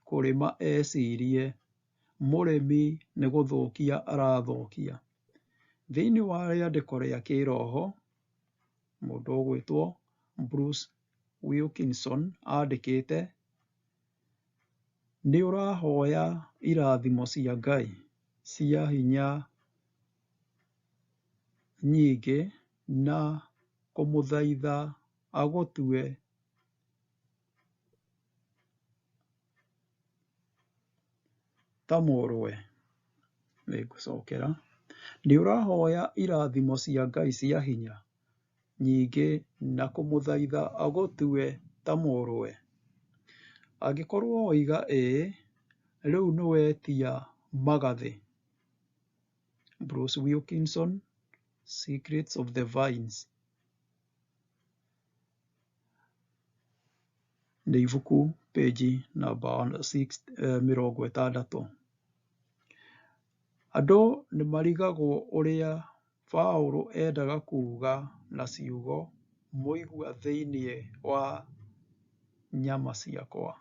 kũrĩma ecirie mũrĩmi nĩ gũthũkia arathũkia. Thĩinĩ wa rĩandĩko rĩa kĩroho, mũndũ ũgwĩtwo Bruce Wilkinson andĩkĩte, nĩ ũrahoya irathimo cia Ngai cia hinya nyingĩ na kũmũthaitha agũtue ta mũrũwe. Nĩngũcokera. Nĩ ũrahoya irathimo cia Ngai cia hinya nyingĩ na kũmũthaitha agũtue ta mũrũwe. Angĩkorwo woiga ĩĩ, rĩu nĩwetia magathĩ. Bruce Wilkinson, Secrets of the Vines. Nĩ ibuku page namba 60. Andũ nĩ marigagwo ũrĩa Paũlũ endaga kuuga na ciugo mũigua thĩinĩ wa nyama ciakwa.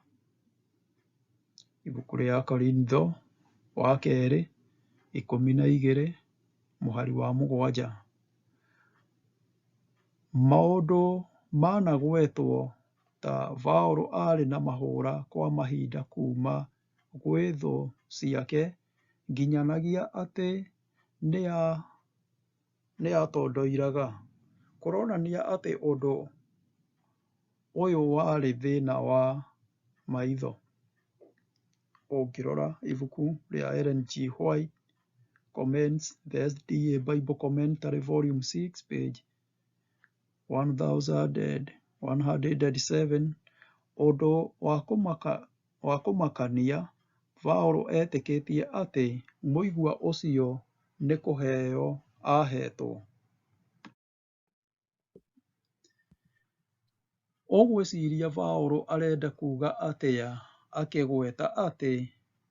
Ibuku rĩa Korintho wa kerĩ 12 mũhari wa 7. Maũndũ managwetwo ta Vaũlũ arĩ na mahũra kwa mahinda kuma gwĩ thũ ciake nginyanagia atĩ nĩatondoiraga. Kũronania atĩ ũndũ ũyũ warĩ thĩna wa maitho. Ũngĩrora ibuku rĩa Ellen G. White Comments, the SDA Bible Commentary Volume 6 page 1107, ũndũ wa kũmakania, Vaũlũ etĩkĩtie atĩ mũigua ũcio nĩ kũheo ahetwo. Ũgwĩciria Vaũlũ arenda kuga atĩa akĩgweta atĩ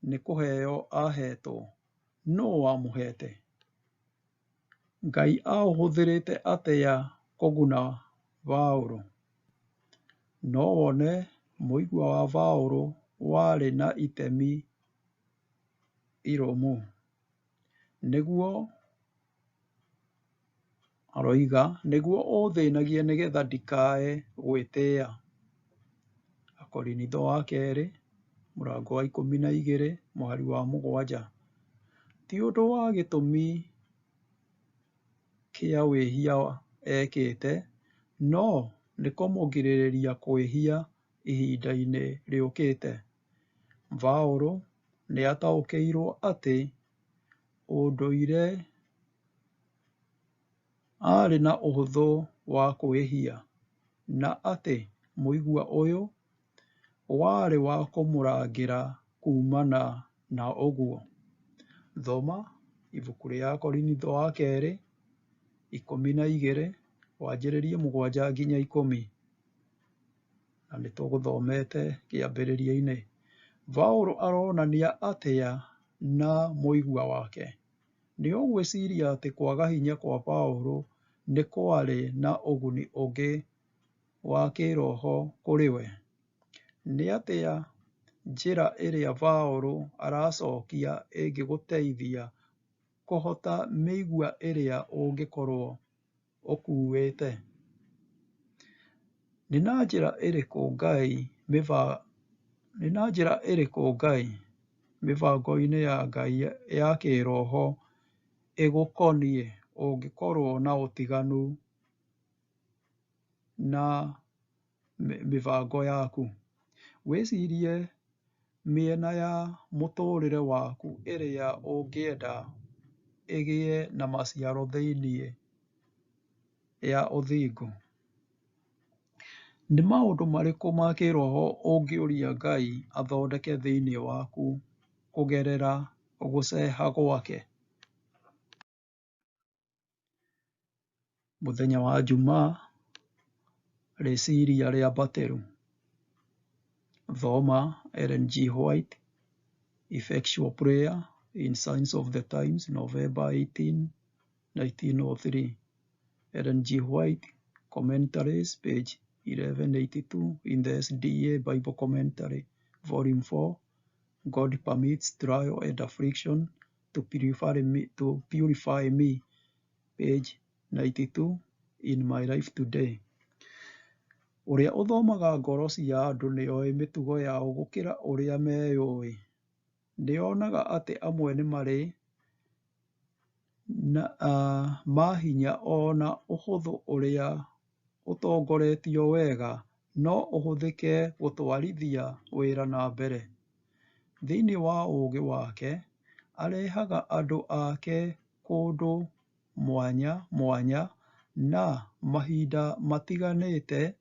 nĩ kũheo ahetwo? Nũũ wamũhete? Ngai aũhũthĩrĩte atĩa kũguna Vaũlũ? No wone mũigua wa Vaũlũ warĩ na itemi irũmu. Nĩguo aroiga, nĩguo ũthĩnagie nĩgetha ndikae gwĩtĩa. Akorinitho wa kerĩ mũrango wa 12 mũhari wa 7. Ti ũndũ wa gĩtũmi kĩa wĩhia ekĩte, no nĩ kũmũgirĩrĩria kwĩhia ihinda-inĩ rĩũkĩte. Vaũlũ nĩataũkĩirwo atĩ ũndũire arĩ na ũhũthũ wa kwĩhia, na atĩ mũigua ũyũ warĩ wa kũmũrangĩra kumana na ũguo. Thoma ibuku rĩa Akorinitho wa kerĩ 12 wanjĩrĩrie 7 nginya 10, na nĩtũgũthomete kĩambĩrĩria-inĩ. Vaũlũ aronania atĩa na mũigua wake? Nĩ ũgwĩciria atĩ kwaga hinya kwa Vaũlũ nĩ kwarĩ na ũguni ũngĩ wa kĩĩroho kũrĩ we? Nĩ atĩa njĩra ĩrĩa Vaũlũ aracokia ĩngĩgũteithia kũhota mĩigua ĩrĩa ũngĩkorwo ũkuĩte? Nĩ na njĩra ĩrĩkũ Ngai mĩbango-inĩ ya Ngai ya kĩĩroho ĩgũkoniĩ ũngĩkorwo na ũtiganu na mĩbango yaku? Wĩcirie mĩena ya mũtũrĩre waku ĩrĩa ũngĩenda ĩgĩe na maciaro thĩinĩ ya ũthingu. Nĩ maũndũ marĩkũ ma kĩĩroho ũngĩũria Ngai athondeke thĩinĩ waku kũgerera gũceeha gwake? Mũthenya wa Jumaa, rĩciria rĩambatĩru. Thoma Ellen G. White, Effectual Prayer in Signs of the Times, November 18, 1903. Ellen G. White, Commentaries, page 1182 in the SDA Bible Commentary, Volume 4. God permits trial and affliction to purify me, page 92 in My Life Today. Ũrĩa ũthomaga ngoro cia andũ nĩoĩ mĩtugo yao gũkĩra ũrĩa meyũĩ. Nĩonaga atĩ amwe nĩ marĩ mahinya ona ũhũthũ ũrĩa ũtongoretio wega no ũhũthĩke gũtwarithia wĩra na mbere. Thĩinĩ wa ũũgĩ wake, arehaga andũ ake kũndũ mwanya mwanya na mahinda matiganĩte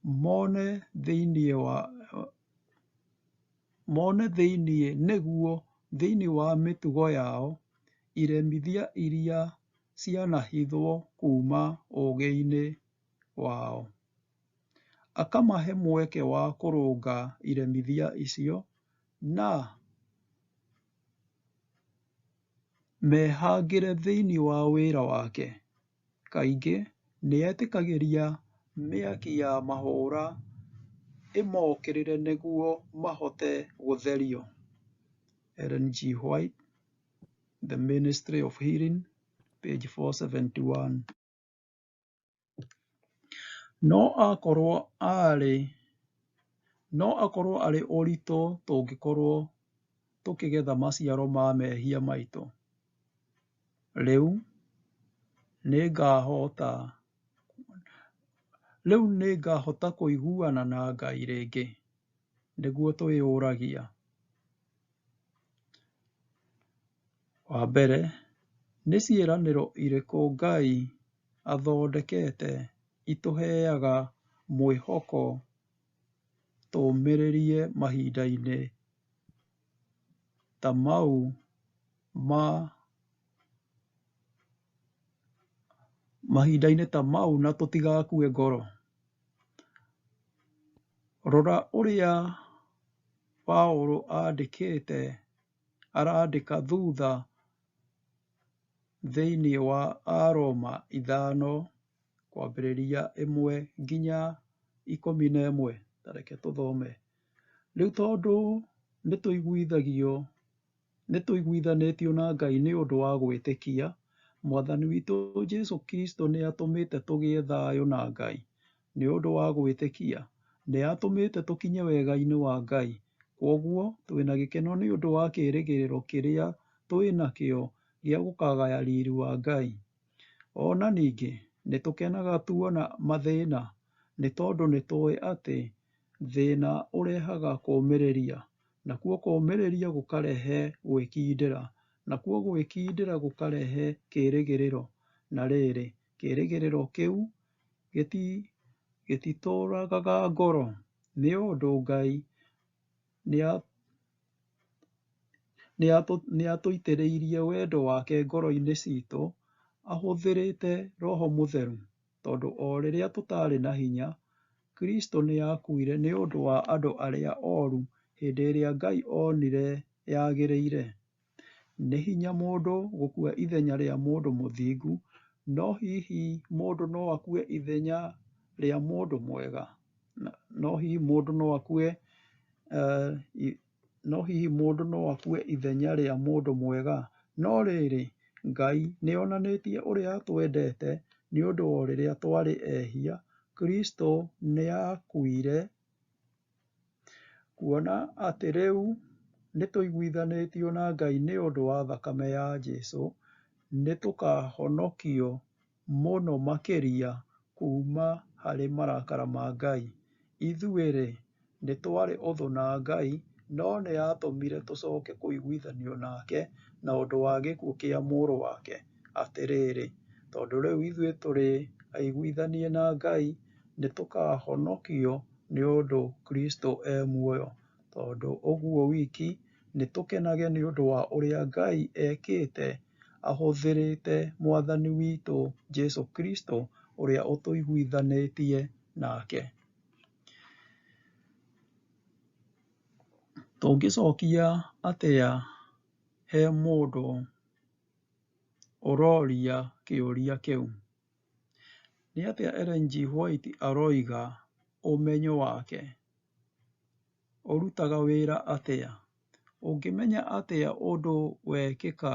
mone thĩinĩ nĩguo thĩinĩ wa mĩtugo yao iremithia iria cianahithwo kuma ũũgĩ-inĩ wao. Akamahe mweke wa kũrũnga iremithia icio na mehangĩre thĩinĩ wa wĩra wake. Kaingĩ nĩetĩkagĩria mĩaki ya mahũra ĩmokĩrĩre nĩguo mahote gũtherio. Ellen G. White, The Ministry of Healing, page 471. No akorwo arĩ ũritũ tũngĩkorwo tũkĩgetha maciaro ma mehia maitũ. Rĩu nĩngahota kũiguana na Ngai rĩngĩ? Nĩguo twĩyũragia. Wa mbere, nĩ ciĩranĩro irĩkũ Ngai athondekete itũheaga mwĩhoko tũũmĩrĩrie mahinda-inĩ ta mau ma mahinda-inĩ ta mau na tũtigakue ngoro? Rora ũrĩa Paũlũ andĩkĩte arandĩka thutha thĩinĩ wa Aroma 5:1-11. Ta reke tũthome. Rĩu tondũ nĩtũiguithanĩtio na Ngai nĩ ũndũ wa gwĩtĩkia, Mwathani witũ Jesũ Kristo nĩatũmĩte tũgĩe thayũ na Ngai. Nĩ ũndũ wa gwĩtĩkia, nĩatũmĩte tũkinye wega-inĩ wa Ngai. Kwoguo twĩna gĩkeno nĩ ũndũ wa kĩĩrĩgĩrĩro kĩrĩa twĩ nakĩo gĩa gũkagaya riri wa Ngai. Ona ningĩ nĩtũkenaga tuona mathĩna, nĩ tondũ nĩtũĩ atĩ thĩna ũrehaga kũũmĩrĩria, nakuo kũũmĩrĩria gũkarehe gwĩkindĩra, nakuo gwĩkindĩra gũkarehe kĩĩrĩgĩrĩro. Na rĩrĩ, kĩĩrĩgĩrĩro kĩu gĩtitũragaga ngoro, nĩ ũndũ Ngai nĩatũitĩrĩirie wendo wake ngoro-inĩ citũ ahũthĩrĩte Roho Mũtheru, tondũ o rĩrĩa tũtarĩ na hinya, Kristo nĩakuire nĩ ũndũ wa andũ arĩa oru hĩndĩ ĩrĩa Ngai onire yagĩrĩire. Nĩ hinya mũndũ gũkua ithenya rĩa mũndũ mũthingu, no hihi mũndũ no akue ithenya rĩa mũndũ mwega? No hihi mũndũ no akue no hihi mũndũ no akue ithenya rĩa mũndũ mwega? No rĩrĩ, Ngai nĩonanĩtie ũrĩa atwendete nĩ ũndũ o rĩrĩa twarĩ ehia, Kristo nĩakuire. Kuona atĩ rĩu nĩtũiguithanĩtio na Ngai nĩ ũndũ wa thakame ya Jesũ, nĩtũkahonokio mũno makĩria kuuma harĩ marakara ma Ngai. Ithuĩ-rĩ, nĩtwarĩ ũthũ na Ngai, no nĩatũmire tũcoke kũiguithanio nake na ũndũ wa gĩkuũ kĩa Mũrũ wake. Atĩrĩrĩ, tondũ rĩu ithuĩ tũrĩ aiguithanie na Ngai, nĩtũkahonokio nĩ ũndũ Kristo e muoyo. Tondũ ũguo wiki, nĩtũkenage nĩ ũndũ wa ũrĩa Ngai ekĩte ahũthĩrĩte Mwathani witũ Jesũ Kristo ũrĩa ũtũiguithanĩtie nake. Tũngĩcokia atĩa he mũndũ ũroria kĩũria kĩu? Nĩ atĩa Ellen G. White aroiga ũmenyo wake ũrutaga wĩra atĩa? Ũngĩmenya atĩa ũndũ wekĩka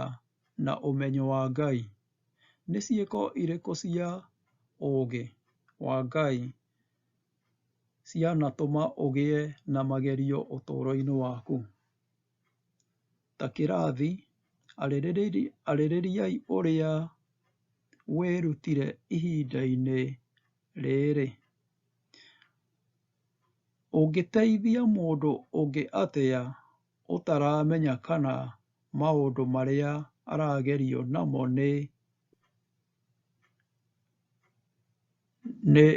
na ũmenyo wa Ngai? Nĩ ciĩko irĩkũ cia ũũgĩ wa Ngai cianatũma ũgĩe na magerio ũtũũro-inĩ waku? Ta kĩrathi, arĩrĩriai ũrĩa wĩrutire ihinda-inĩ rĩrĩ. Ũngĩteithia mũndũ ũngĩ atĩa ũtaramenya kana maũndũ marĩa aragerio namo nĩ nĩ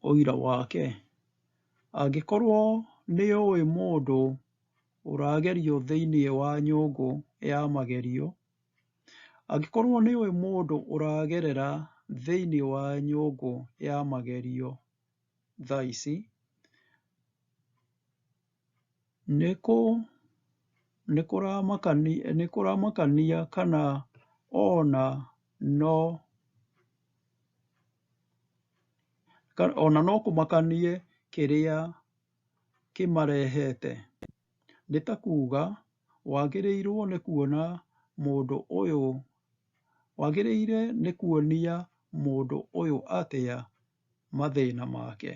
ũira wake? Angĩkorwo nĩũĩ mũndũ ũragerio thĩinĩ wa nyũngũ ya magerio, angĩkorwo nĩũĩ mũndũ ũragerera thĩinĩ wa nyũngũ ya magerio thaa ici, nĩkũramakania kana ona no Ona no kũmakanie kĩrĩa kĩmarehete. Nĩ ta kuuga wagĩrĩirwo nĩ kuona mũndũ ũyũ wagĩrĩire nĩ kuonia mũndũ ũyũ atĩa mathĩna make,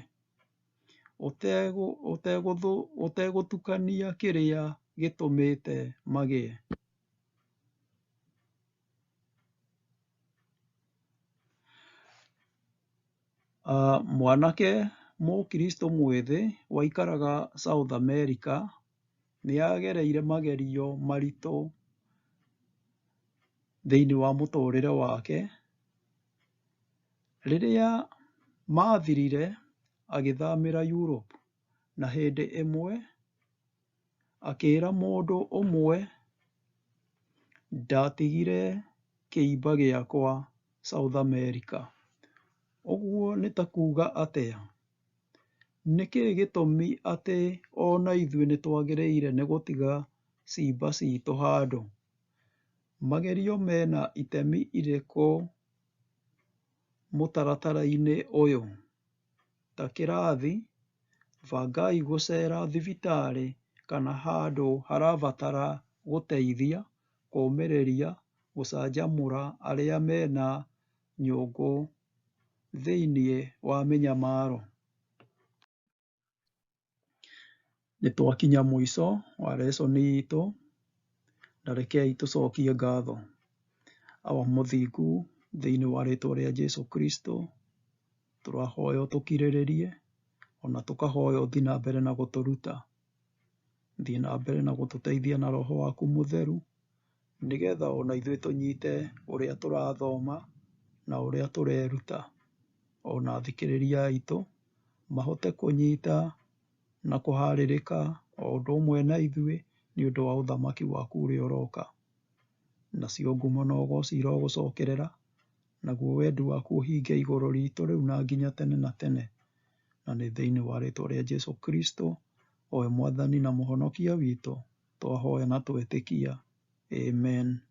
ũtegũtukania kĩrĩa gĩtũmĩte magĩe. Mwanake mũkristo mwĩthĩ waikaraga South America nĩ agereire magerio maritũ thĩinĩ wa mũtũrĩre wake. Rĩrĩa mathirire agĩthamĩra Europe, na hĩndĩ ĩmwe akĩra mũndũ ũmwe, ndatigire kĩimba gĩakwa South America. Ũguo nĩ ta kuuga atĩa? Nĩkĩ gĩtũmi atĩ ona ithuĩ nĩtwagĩrĩire nĩ gũtiga ciimba citũ handũ? Magerio mena itemi irĩkũ mũtaratara-inĩ ũyũ? Ta kĩrathi, bangai gũcera thibitarĩ kana handũ harabatara gũteithia, kũũmĩrĩria, gũcanjamũra arĩa mena nyũngũ thĩinĩ wa mĩnyamaro. Nĩ twakinya mũico wa lesson itũ, na rekei tũcokie ngatho. Awa mũthingu, thĩinĩ wa rĩtwa rĩa Jesu Kristo, tũrahoya ũtũkirĩrĩrie, ona tũkahoya ũthiĩ na mbere na gũtũruta. Thiĩ na mbere na gũtũteithia na roho waku mũtheru, nĩgetha ona ithuĩ tũnyite ũrĩa tũrathoma na ũrĩa tũreruta. Ona athikĩrĩria aitũ mahote kũnyita na kũharĩrĩka o ũndũ ũmwe na ithuĩ nĩ ũndũ wa ũthamaki waku ũrĩa ũroka. Nacio ngumo na ũgoci irogũcokerera, naguo wendi waku ũhinge igũrũ ritũ rĩu na nginya tene na tene. Na nĩ thĩinĩ wa rĩtwa rĩa Jesu Kristo, o we mwathani na mũhonokia witũ, twahoya na twetĩkia. Amen.